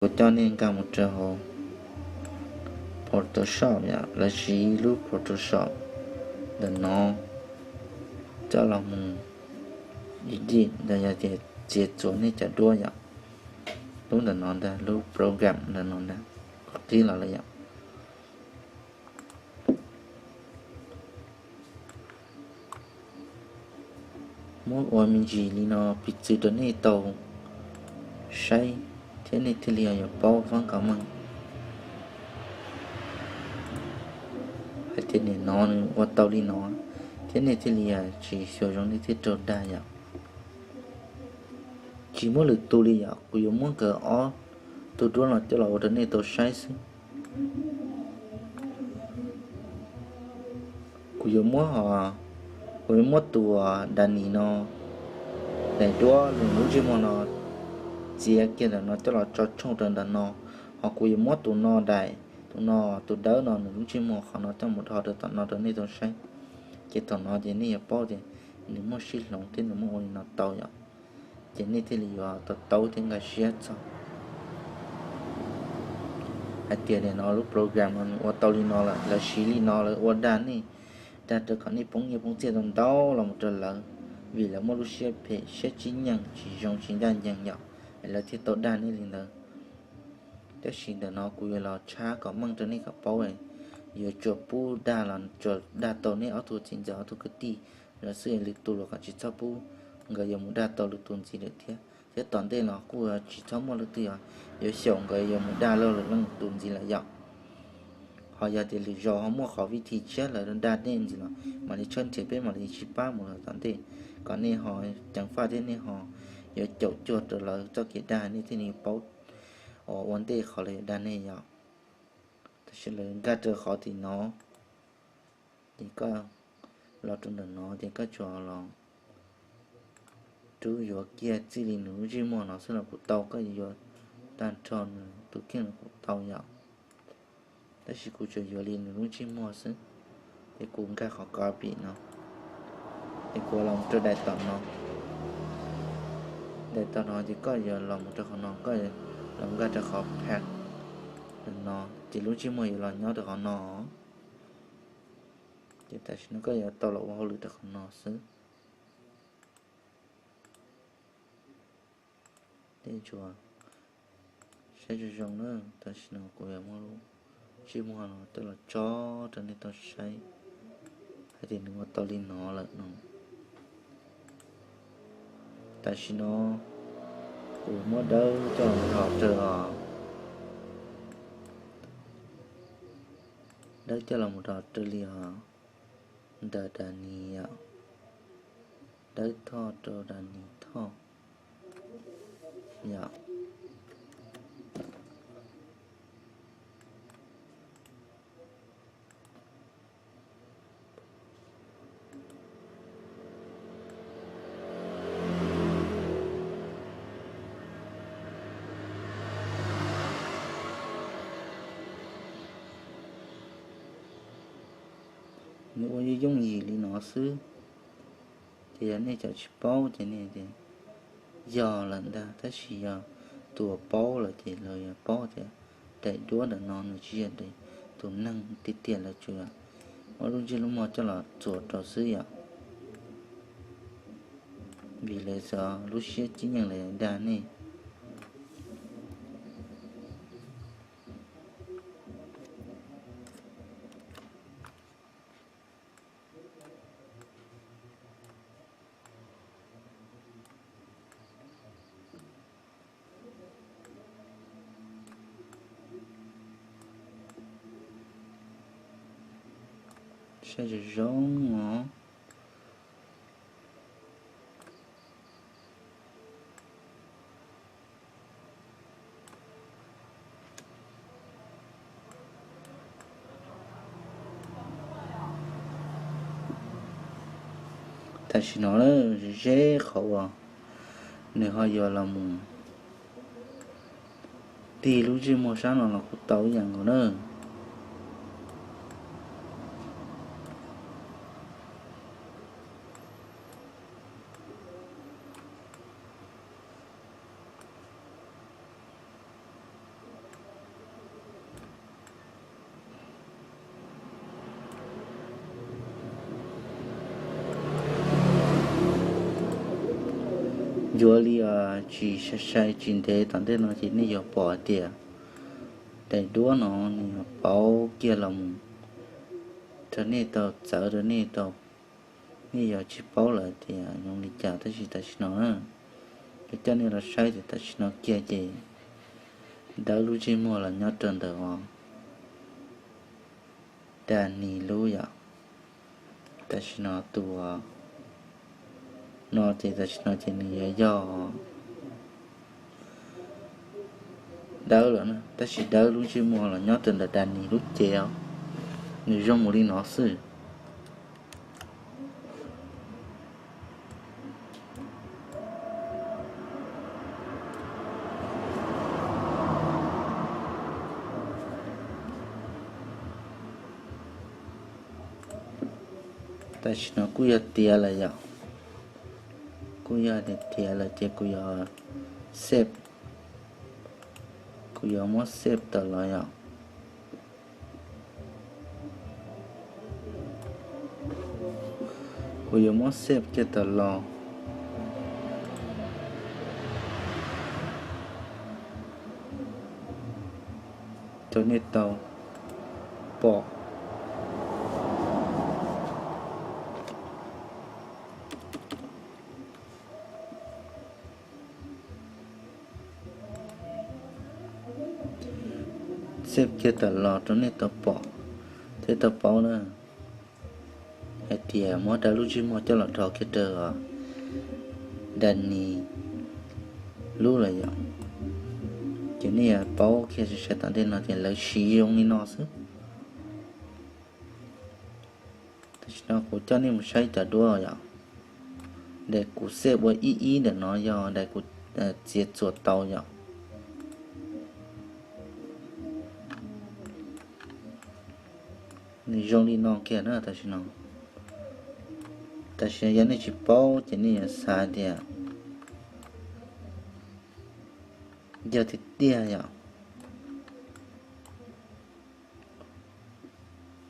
Kuv coj nej nkag mus rau hauv Photoshop yom, lawv siv lub Photoshop ntawm no coj los mus edit ntawd yog tias txiav txuas nej cov duab yom. Lub ntawm no ntag, lub program ntawm no ntag, qhib los lawm yom. Muab ua me ntsis li no piv txwv rau nej tau saib thiab nej thiaj li yuav paub fab kom meej hais tias nim no nws ua tau li no thiab nej thiaj li tsis xyuas zoo nej thiaj raug dag yom. Tsis muab lwm tus li yom, kuv yuav muab nkawd ob tug duab no coj los ua rau nej tau saib xwb. Kuv yuav muab, kuv yuav muab tus Dani no daim duab nws lub ntsej muag no txiav kiag ntawm no coj los tso tshooj rau ntawm no, ho kuv yuav muab tus no daim, tus no, tus dawb no nws lub ntsej muag qhov no coj mus dhos rau tom no rau nej tau saib. Ces thaum no ces nej yuav paub tias nws muaj sij hloov thiab nws muaj ua li no tau yom. Ces nej thiaj li yuav to taub thiab nkag siab txog hais tias nim no lub program no nws ua tau li no lawm, lawv siv li no lawv ua dag nej, dag rau kom nej poob nyiaj poob txiaj tau ntau los mus rau lawv, vim lawv muaj lub siab phem siab tsis nyeem tsis zoo tsis ncaj ncees yom, lawv thiaj tau dag nej li ntawd. Tab sis ntawm no kuv yuav los tshab kom meej rau nej kom paub, yuav tsuas pub dag los tsuas dag tau nej ob tug txiv ntxawm ob tug kwv tij los xwb, lwm tus los kom tsis txhob pub nkawd yuav mus dag tau lwm tus ntxiv lawm thiab. Thiab tom ntej los kuj tsis txhob muaj leej twg yuav xyaum nkawd yuav mus dag lawm leej tus ntxiv lawm yom. Ho yog tias lwm zaus ho muaj qhov vij thi tshiab lawv dag nej ntxiv los mam li tshawb nrhiav peb mam li sib pab mus tom ntej, kom nej ho ceev faj thiab nej ho yuav caum cuag rau lawv txoj kev dag nej thiaj li paub ua ntej qhov lawv yuav dag nej yom. Tab sis lawv nkag rau qhov tim no, ces koj los rau ntawm no ces koj tsuas los rub yuav kiag txij li nws lub ntsej muag no xwb los kuj tau, koj yuav tag nrho nws tus kheej los kuj tau yom. Tab sis kuv tsuas yuav li nws lub ntsej muag xwb. Ces kuv nkag qhov copy no, ces kuv los rau daim tom no. Daim tom no ces koj yuav los mus rau qhov no, koj los nkag rau qhov paste no, ces lub ntsej muag yuav los nyob rau qhov no. Ces tam sim no koj yuav tau los ua hauj lwm rau qhov no xwb. Tej tsuas saib zoo zoo na, tam sim no kuv yuav muab lub ntsej muag no coj los tso rau nej tau saib hais tias nws ua tau li no lawm no. Tam sim no kuv muab dawb coj los mus dhos rau os. Dawb coj los mus dhos rau li os. Ntawm Dani yom, dawb Thoj rau Dani Thoj yom. Nws ua yooj yooj yim li no xwb, ces yog nej cov tsis paub ces nej tias yog lawm ntag, tab sis yog tus uas paub lawm ces lawv yuav paub tias daim duab ntawm no nws tsis yog tus neeg tiag tiag, lawv tsuas muab lub ntsej lub muag coj los txuas rau xwb yom, vim lawv xav lub siab cib nyeej lawv dag nej. Saib zoo zoo os. Tam sim no ze qhov uas nws ho yuav los mus tig lub ntsej muag sab no los kuj tau ib yam nkaus na. Yuav li tsis sai sai tsis ntev tom ntej no ces nej yuav pom hais tias daim duab no nws yuav pauv kiag los mus rau nej tau txawv rau nej tau, nej yuav tsis paub lawm tias zoo li cas. Tab sis tam sim no na, yuav coj nej los saib tias tam sim no kiag ces dawb lub ntsej muag los nyob rau ntawm os, Dani lub yom. Tam sim no tus no ces tam sim no ces nws yuav yog dawb lawm na, tab sis dawb lub ntsej muag los nyob rau ntawm Dani lub cev os. Nws zoo mus li no xwb. Tam sim no kuj yog tiav lawm yom. Kuj yog tias tiav lawm ces kuv yuav save, kuv yuav muab save tawm los yom. Kuv yuav muab save kiag tawm los rau nej tau pom. Save kiag tawm los rau nej tau pom thiab tau paub na, hais tias muab dawb lub ntsej muag coj los dhos kiag rau Dani lub lawm yom. Ces nej yuav paub kiag sai sai tom ntej no ces lawv siv zoo li no xwb. Tam sim no kuv coj nej mus saib cov duab yom. Daim kuv save ua ib ib ntawm no yog daim kuv txiav txuas tau yom. Nws zoo li no kiag na tam sim no. Tam sim no yog nej tsis paub ces nej yuav xav tias yog tiag tiag yom.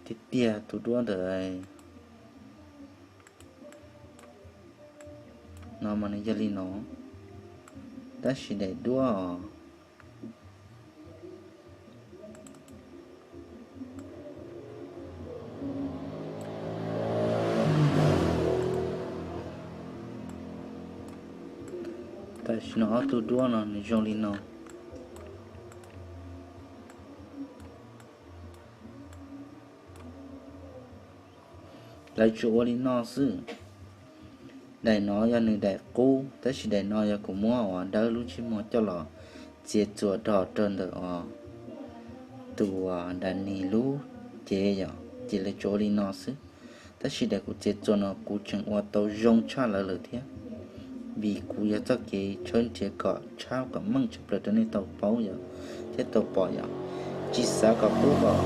Tiag tiag tus duab ntawm no mas nws yog li no, tab sis daim duab os, tam sim no ob tug duab no nws zoo li no. Lawv tsuas ua li no xwb. Daim no yog nws daim qub, tab sis daim no yog kuv muab uas dawb lub ntsej muag coj los txiav txuas dhos rau ntawm os tus Dani lub cev yom, ces lawv tsuas ua li no xwb. Tab sis daim kuv txiav txuas no kuv tseem ua tau zoo tshaj lawv lawm thiab, vim kuv yog txoj kev tshawb nrhiav kom tshab kom meej tshaj plaws rau nej tau paub yom, thiab tau pom yom. Tsis xav kom pub kom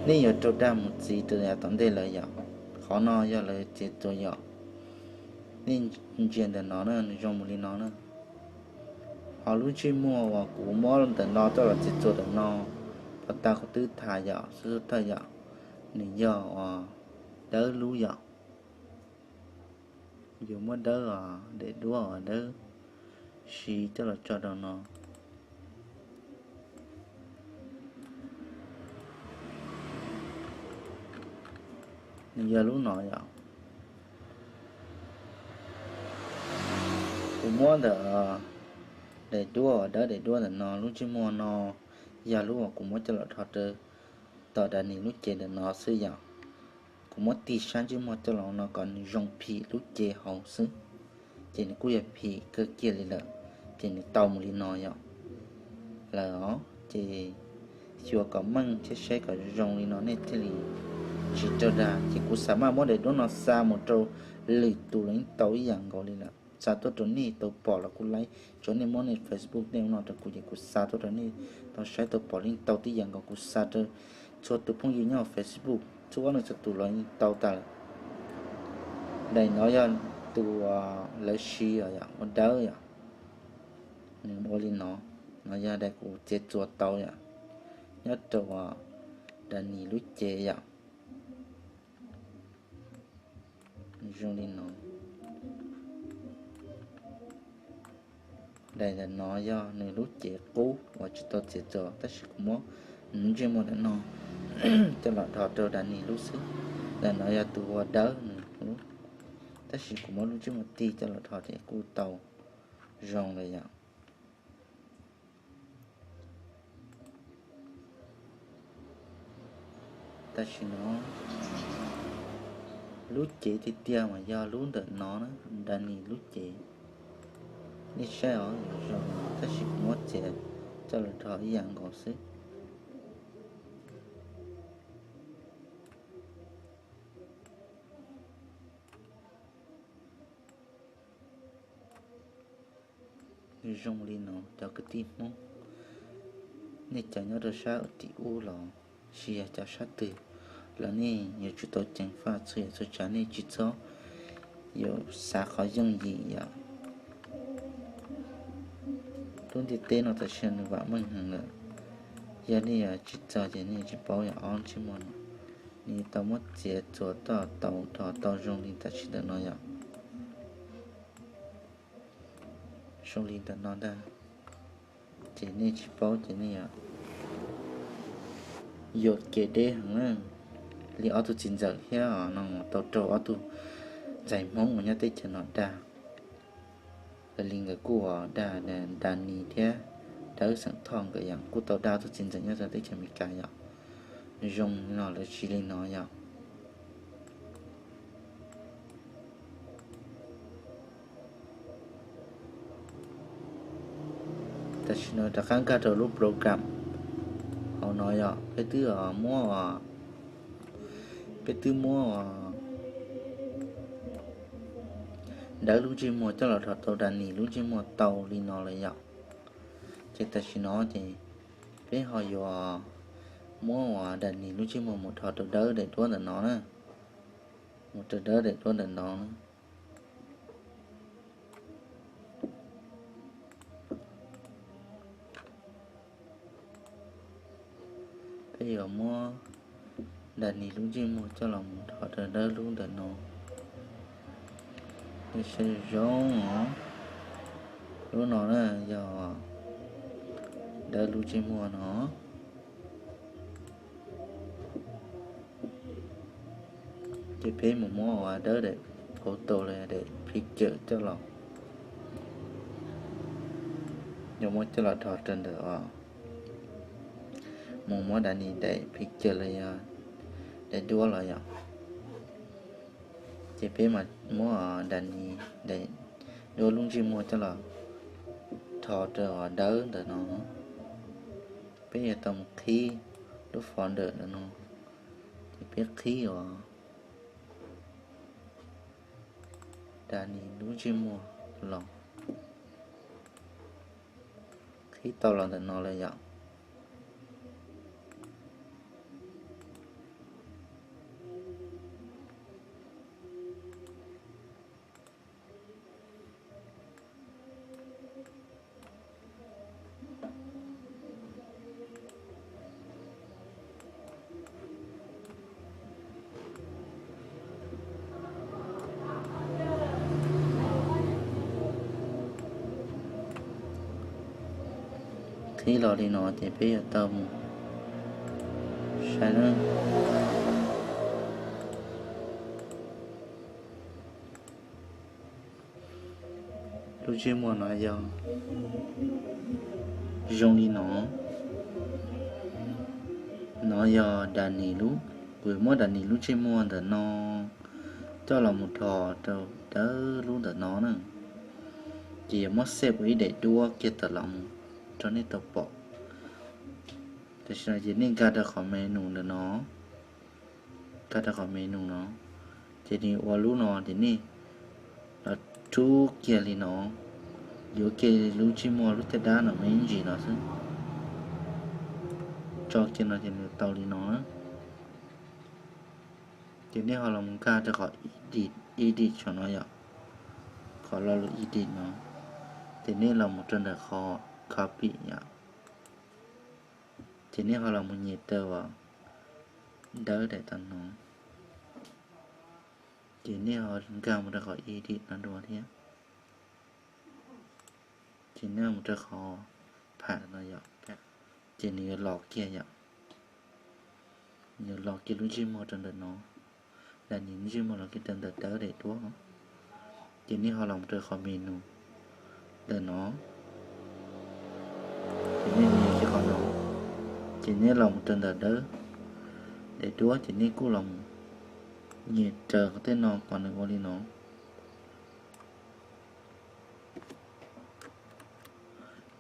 nej yuav raug dag mus txi rau yav tom ntej lawm yom. Qhov no yog lawv txiav txuas yom. Nej ntsia ntawm no na, nws zoo mus li no na. Ho lub ntsej muag uas kuv muab ntawm no coj los txiav txuas ntawm no, pov tas kuv twb tham yom, xub thawj yom, nws yog uas dawb lub yom. Yuav muab dawb os, daim duab os dawb, siv coj los tso rau no. Nws yog lub no yom. Kuv muab ntawm daim duab os dawb, daim duab ntawm no, lub ntsej muag no yog lub uas kuv muab coj los dhos rau tom Dani lub cev ntawm no xwb yom. Kuv muab tig sab ntsej muag coj los no kom nws zoo phim lub cev hauv xwb, ces nws kuj yog phim kawg kiag li lawm, ces nws tau mus li no yom. Lawm os, ces xyuas kom meej thiab saib kom zoo li no nej thiaj li tsis raug dag. Ces kuv xav maj muab daim duab no xa mus rau lwm tus los yeej tau ib yam nkaus li lawm. Xa tuaj rau nej tau pom los kuv laib, tsuav nej muab nej Facebook nej ua no rau kuv ces kuv xa tuaj rau nej tau saib tau pom li tau tib yam nkaus kuv xa rau txhua tus phooj ywg nyob hauv Facebook txhua leej txhua tus los yeej tau tas lawm. Daim no yog tus lawv siv ua dawb yom. Nws ua li no, no yog daim kuv txiav txuas tau yom, nyob rau Dani lub cev yom. Zoo li no. Daim ntawm no yog nws lub cev qub uas tsis tau txiav txuas, tab sis kuv muab nws lub ntsej muag ntawm no coj los dhos rau Dani lub xwb. Ntawm no yog tus ua dawb nws lub, tab sis kuv muab lub ntsej muag tig coj los dhos ces kuj tau zoo lawm yom. Tam sim no lub cev tiag tiag mas yog lub ntawm no na, Dani lub cev. Nej saib os, yuav zoo, tab sis kuv muab txiav coj los dhos ib yam nkaus xwb. Nws zoo li no, cov kwv tij Hmoob, nej cov nyob rau sab tim ub los sis yog cov sab twg los nej yuav tsum tau ceev faj txhua yam txhua tsav, nej tsis txhob yuav xav qhov yooj yim yom. Lub ntiaj teb no tam sim no nws vam meej heev lawm. Yog nej yuav tsis txog ces nej tsis paub yog ob ntsej muag no nws tau muab txiav txuas tau, tau dhos tau zoo li tam sim ntawm no yom. Zoo li ntawm no ntag. Ces nej tsis paub ces nej yog yuam kev deb heev na. Li ob tug txiv ntxawm thiab no tau raug ob tug ntxhais Hmoob uas nyob teb chaws no dag. Li nkawd kuj dag, Dani thiab Dawb xeem Thoj nkawd yom, kuj tau dag ob tug txiv ntxawm nyob rau teb chaws Amelikas yom. Zoo li no lawv siv li no yom. Tam sim no rov qab nkag rau lub program hauv no yom, peb twb muab, peb twb muab Dawb lub ntsej muag coj los dhos tau Dani lub ntsej muag tau li no lawm yom. Ces tam sim no ces peb ho yuav muab uas Dani lub ntsej muag mus dhos rau Dawb daim duab ntawm no na, mus rau Dawb daim duab ntawm no. Peb yuav muab Dani lub ntsej muag coj los mus dhos rau Dawb lub ntawm no. Nej saib zoo os, lub no na yog Dawb lub ntsej muag no. Ces peb mus muab uas Dawb daim photo los daim picture coj los, yuav muab coj los dhos rau ntawm os, mus muab Dani daim picture los yog daim duab los yom. Ces peb mas muab Dani daim duab lub ntsej muag coj los dhos rau uas Dawb ntawm no. Peb yuav tau mus qhib lub folder ntawm no, ces peb qhib uas Dani lub ntsej muag los, qhib tau los ntawm no lawm yom. Qhib los li no ces peb yuav tau mus saib na. Lub ntsej muag no yog zoo li no. No yog Dani lub, kuv muab Dani lub ntsej muag ntawm no coj los mus dhos rau Dawb lub ntawm no na. Ces yuav muab save ua ib daim duab kiag tawm los mus rau nej tau pom. Tam sim no ces nej nkag rau qhov menu ntawm no, nkag rau qhov menu no, ces nws ua lub no ces nej los rub kiag li no, yuav kiag lub ntsej muag lub caj dab no me ntsis no xwb, tso kiag no ces nws tau li no na. Ces nej ho los mus nkag rau qhov edit, edit saum no yom, qhov lo lus edit no, ces nej los mus rau ntawm qhov copy yom. Ces nej ho los mus nyem rau uas Dawb daim tau no, ces nej ho nkag mus rau qhov edit no dua thiab. Ces nej mus rau qhov pham no yom, ces nws yuav los kiag yom, nws yuav los kiag lub ntsej muag rau ntawm no, daim ntsej muag los kiag rau ntawm dawb daim duab. Ces nej ho los mus rau qhov menu ntawm no, ces nej mus kiag qhov no, ces nej los mus rau ntawm dawb daim duab ces nej kuj los mus nyem raws tej no kom nws ua li no.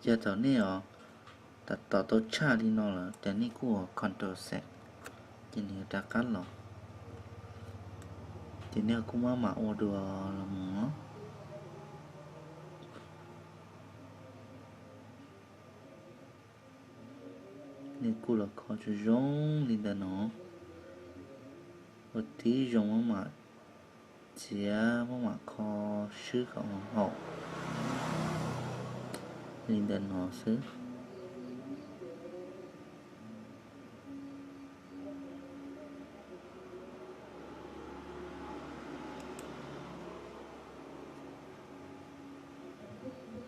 Ces thaum nej os, tab tom tau tshaj li no lawm ces nej kuj ua control Z, ces nws yuav rov qab los, ces nej kuj maj mam ua dua los mus. Nej kuj los kho zoo zoo li ntawm no, ua tib zoo maj mam txiav, maj mam kho swb kom haum li ntawm no xwb.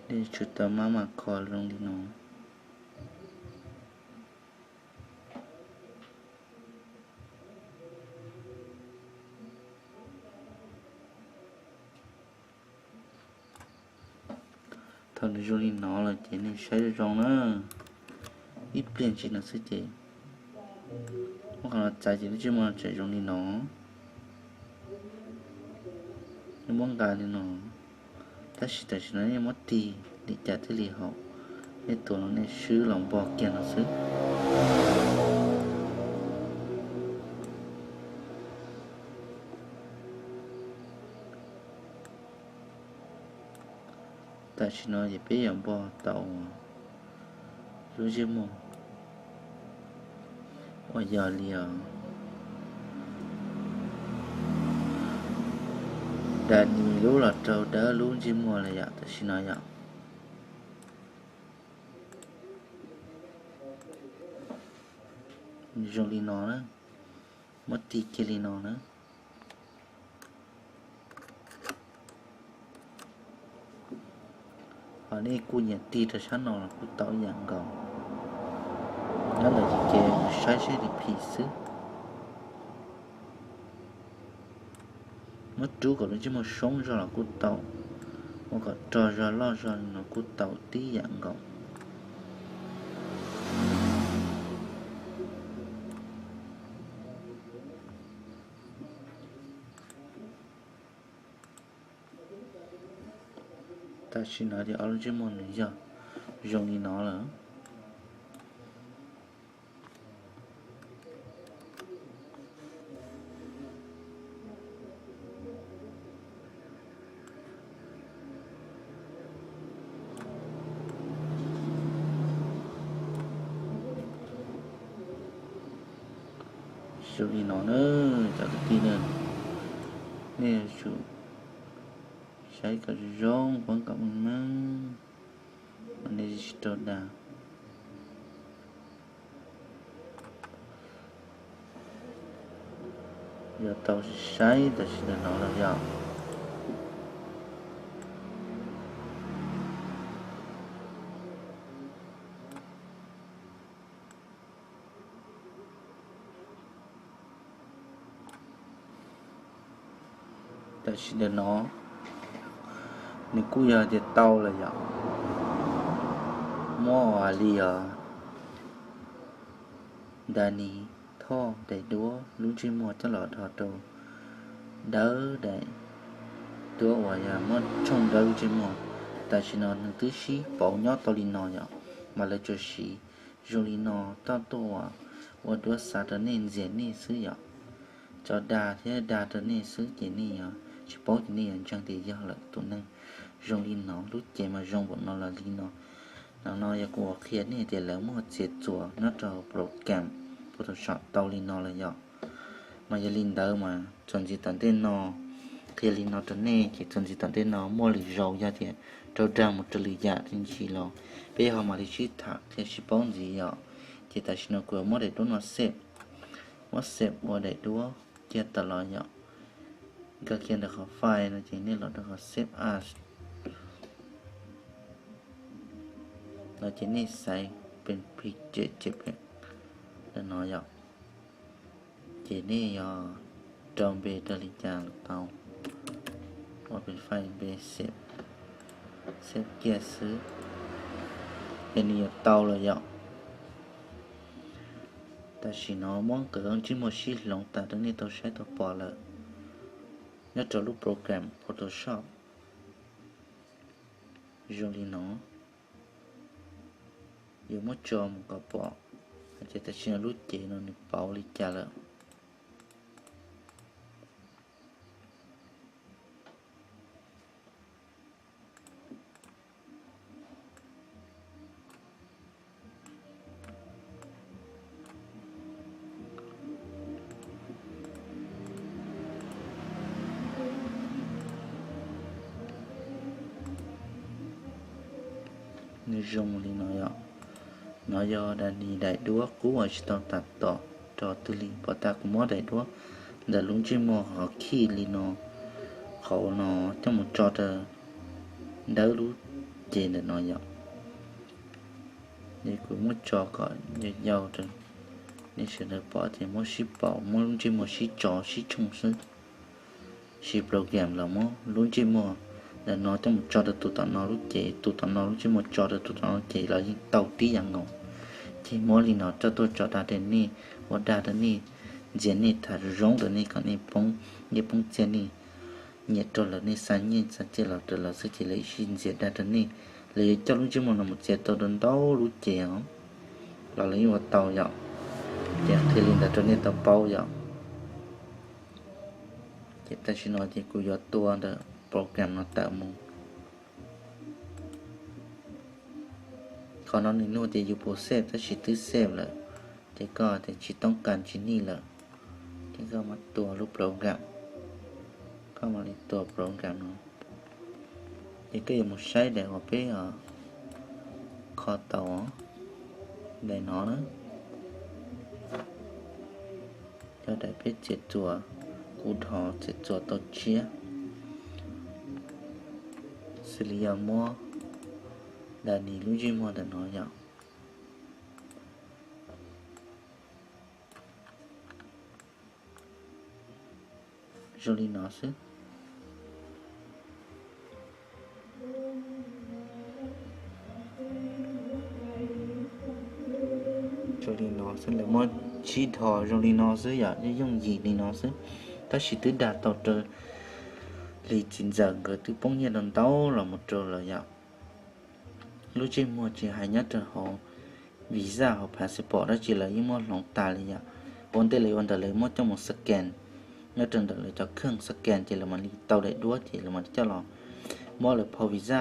Nej tsum tau maj mam kho zoo li no. Thaum nws zoo li no lawm ces nej saib zoo zoo na, ib pliag ntsis no xwb ces muab qhov no txav ces lub ntsej muag tseem zoo li no, nej muab nqa li no. Tab sis tam sim no nej muab tig li cas thiaj li haum, nej tuav no nej swb los npog kiag no xwb. Tam sim no ces peb yuav npog tau lub ntsej muag uas yog li os, Dani lub los rau dawb lub ntsej muag lawm yom, tam sim no yom. Zoo li no na, muab tig kiag li no na. Ho nej kuj nyiam tig rau sab no los kuj tau ib yam nkaus. Nyob ntawm ces saib seb li phim xwb. Muab rub kom lub ntsej muag soob zog los kuj tau, ua kom rog zog loj zog no kuj tau tib yam nkaus. Tam sim no ces ob lub ntsej muag nws yog zoo li no lawm. Zoo li no na, cov kwv tij na, nej yuav tsum saib kom zoo zoo, poob kom meej meej, nej tsis rau dag. Yuav tau saib tam sim ntawm no los yog. Tam sim ntawm no nws kuj yog tias tau lawm yom. Muab ua li os, Dani Thoj daim duab lub ntsej muag coj los dhos rau dawb daim duab uas yog muab tshooj dawb lub ntsej muag. Tam sim no nws twb sib pauv nyob tau li no yom, mas lawv tsuas siv zoo li no toj tuaj ua, ua duab xav rau nej ntxias nej xwb yom. Tso dag thiab dag rau nej xwb ces nej yuav tsis paub ces nej yuav ntseeg tias yog lawm tus neeg zoo li no, lub cev mas zoo npaum no los li no. Ntawm no yog kuv qhia nej tias lawv muaj txiav txuas nyob rau program Photoshop tau li no lawm yom. Mas yog li ntawd mas txuas ntxiv tom ntej no, qhia li no rau nej ces txuas ntxiv tom ntej no muaj lwm zaus yog tias rau dag mus rau lwm yam ntsis los peb ho mam li sib tham qhia sib paub ntxiv yom. Ces tam sim no kuv yuav muab daim duab no save, muab save ua daim duab kiag tawm los yom. Nkag kiag ntawm qhov file no ces nej los rau qhov save as. no ces nej xaiv pem pig ces ces pem no yom. Ces nej yog rau npe rau li cas los tau, ua pem fais npe xev kiag xwb, ces nws yuav tau lawm yom. Tam sim no muab nkawd ntsej muag sib hloov tas rau nej tau saib tau pom lawm nyob rau lub program Photoshop zoo li no. Yuav muab tso mus kom pom hais tias tam sim no lub cev no nws pauv li cas lawm. Nws zoo li no yom. No yog Dani daim duab qub uas tsis tau tas tom rau twg li, pom tas kuv muab daim duab ntawm lub ntsej muag qhov khij li no, qhov no coj mus tso rau ntawm lub cev ntawm no yom. Es kuv muab tso kom yau yau rau nej sawv daws pom tias muab sib pauv, muab lub ntsej muag sib tso sib tshooj xwb. Siv program los muab lub ntsej muag ntawm no coj mus tso rau tus tom no lub cev, tus tom no lub ntsej muag tso rau tus tom no lub cev los yeej tau tib yam nkaus. Ces muab li no coj tuaj tso dag rau nej, ua dag rau nej, ntxias nej tham zoo rau nej kom nej poob, nej poob txiaj nej nyiam rau lawv, nej xa nyiaj xa txiaj los rau lawv xwb ces lawv sib ntxias dag rau nej. Lawv yuav coj lub ntsej muag no mus txiav tau rau ntau lub cev os, los lawv yeej ua tau yom. Ces qhia li ntawd rau nej tau paub yom. Ces tam sim no ces kuv yuav tua ntawm program no tawm mus. Qhov no nws nug tias yus puas save, tab sis twb save lawm, ces koj tias tsis toob kas tsis nij lawm, ces koj mam tua lub program, koj mam li tua program no. Ces koj yuav mus saib daim uas peb kho tau, daim no na, yog daim peb txiav txuas, kuv dhos txiav txuas tau tshiab, xws li yog muab Dani lub ntsej muag ntawm no yom. Zoo li no xwb. Zoo li no xwb, lawv muab sib dhos zoo li no xwb yom, yooj yooj yim li no xwb. Tab sis twb dag tau raws li txiv ntxawm nkawd twb poob nyiaj rau ntau los mus rau lawm yom. Lub ntsej muag tsis hais nyob rau hauv visa hauv passport dab tsi lawv yeej muab hloov tas li yom. Ua ntej lawv ua ntawd lawv muab coj mus scan nyob rau ntawm lawv cov kheej, scan ces lawv mam li tau daim duab ces lawv mam li coj los muab lawv phau visa,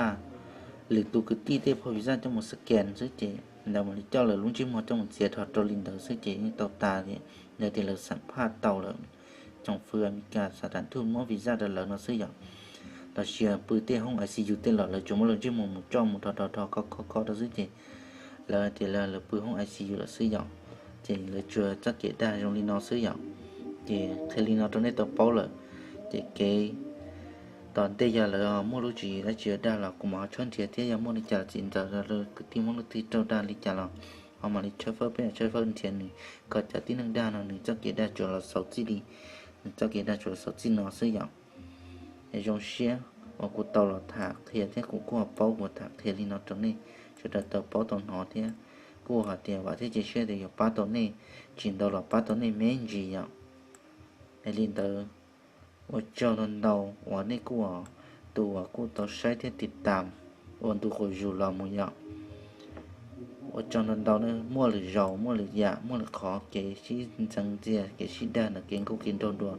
lwm tus kwv tij tej phau visa coj mus scan xwb ces lawv mam li coj lawv lub ntsej muag coj mus txiav dhos rau li ntawd xwb ces yeej tau tas li. Lawv tias lawv xam phaj tau lawm, tsoom fwv Amelikas xa tas thuj muab visa rau lawv no xwb yom. Los sis pw tej hoob I C U tej los lawv tsuas muab lawv ntsej muag mus coj mus dhos dhos dhos kho kho kho rau xwb ces lawv tias lawv pw hoob I C U lawm xwb yom. Ces lawv tsuas txoj kev dag zoo li no xwb yom. Ces qhia li no rau nej tau paub lawm. Ces kev tom ntej yog lawv muaj lub tswv yim dab tsi dag los kuv mam ho tshawb nrhiav thiab, yog muaj li cas txiv ntxawm los kwv tij Hmoob leej twg raug dag li cas los ho mam li tshawb fawb, peb mam tshawb fawb nrhiav nws kom cov tib neeg dag no nws txoj kev dag tsuas los xaus txij li, nws txoj kev dag tsuas los xaus txij no xwb yom. Es zoo siab uas kuv tau los tham qhia thiab kuv kuj ho paub kuv tham qhia li no rau nej sawv daws tau paub tau hnov thiab kuj hais tias vam thiab cia siab tias yuav pab tau nej, tsis ntau los pab tau nej me ntsis yom. Es li ntawd, ua tsaug ntau ntau uas nej kuj, tus uas kuj tau saib thiab tiv tam ua ntu qus zus los mus yom. Ua tsaug ntau ntau, muaj lwm zaus muaj lwm yam muaj lwm qhov kev sib ntxeev ntxias kev sib dag ntawm kev nkauj kev nraug dua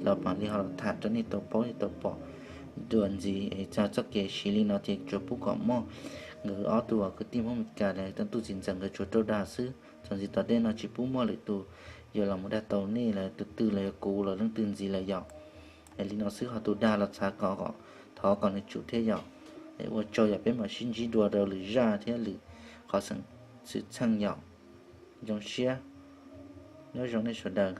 los mam li ho los tham rau nej tau paub nej tau pom dua ntxiv. Es txog txoj kev siv li no ces tsuas pub kom muaj nkawd ob tug uas kwv tij Hmoob Meskas lawv tau tuaj txiv ntxawm nkawd tsuas raug dag xwb. Txog ntxiv tom ntej no tsis pub muaj lwm tus yuav los mus dag tau nej lawm, tus twg los yog kuv los leej twg ntxiv lawm yom. Es li no xwb, ho tus dag los txhav kom, thov kom nws tsum thiab yom. Es ua tsaug yom, peb mam sib ntsib dua rau lwm zaj thiab lwm qhov xwm txheej yom. Zoo siab, nyob zoo nej sawv daws.